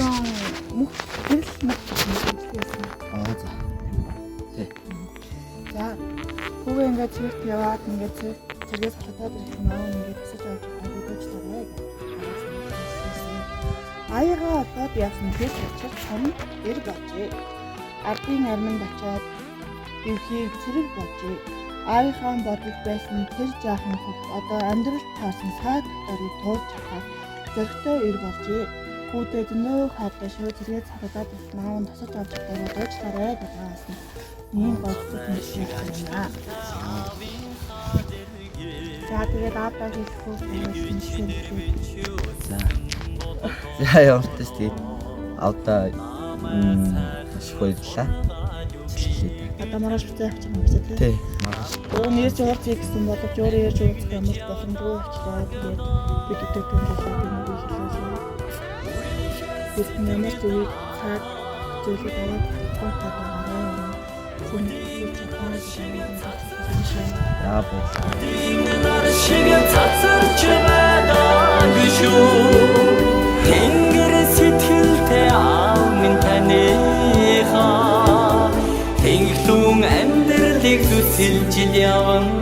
Өнөөдрийн мөх гэрэл мөх гэсэн. Аа, за. Тий. За, хүүгээ ингээд цэрэгт яваад ингээд цэрэг цэргээс халатаад ирэх юм аа, ингээд тасаж авч чадаагүй, дуучлаарай гэж. Аягаа олоод явсан тэр чачир том эр божээ. Ардын арминд очиод эвхийг цэрэг божээ. Аавынхаа бодод байсан тэр жаахан хүүхд одоо амьдрал таарсан саад доторыг туулж чадах зоригтой эр болжээ. Хүүдээ зөнөө хайртай шүү, цэргээс халатаад ирсэн аав нь тасаж авч чадаагүй, дуучлаарай гэж аасан. Ийм боддог юм шиг байна. За, тэгээд аавдаа хэлэх үү? За. За, ямар ч тэгээд аавда маш их баярлалаа. Хэллээ. Одоо маргааш буцаа явчих юм байна тий. Тий. Маргааш. Өөр нь ирж уулзъя гэсэн боловч өөрөө ирж уулзах ямар ч боломжгүй болчлоо. Тэгээд бид өдөртөө хэлээ, тэмээг хэлээ. Бид ямар зүйлийг цаг зүйлийг аваад авахгүй байгаарай. Хүн хийж чадах юм. За, баярлалаа. Нар шиг цацарч байдаг шүү. Тэнгэр сэтгэлтэй аав минь таныхаа. Тэнхлүүн амьдралыг зүсэлж явна.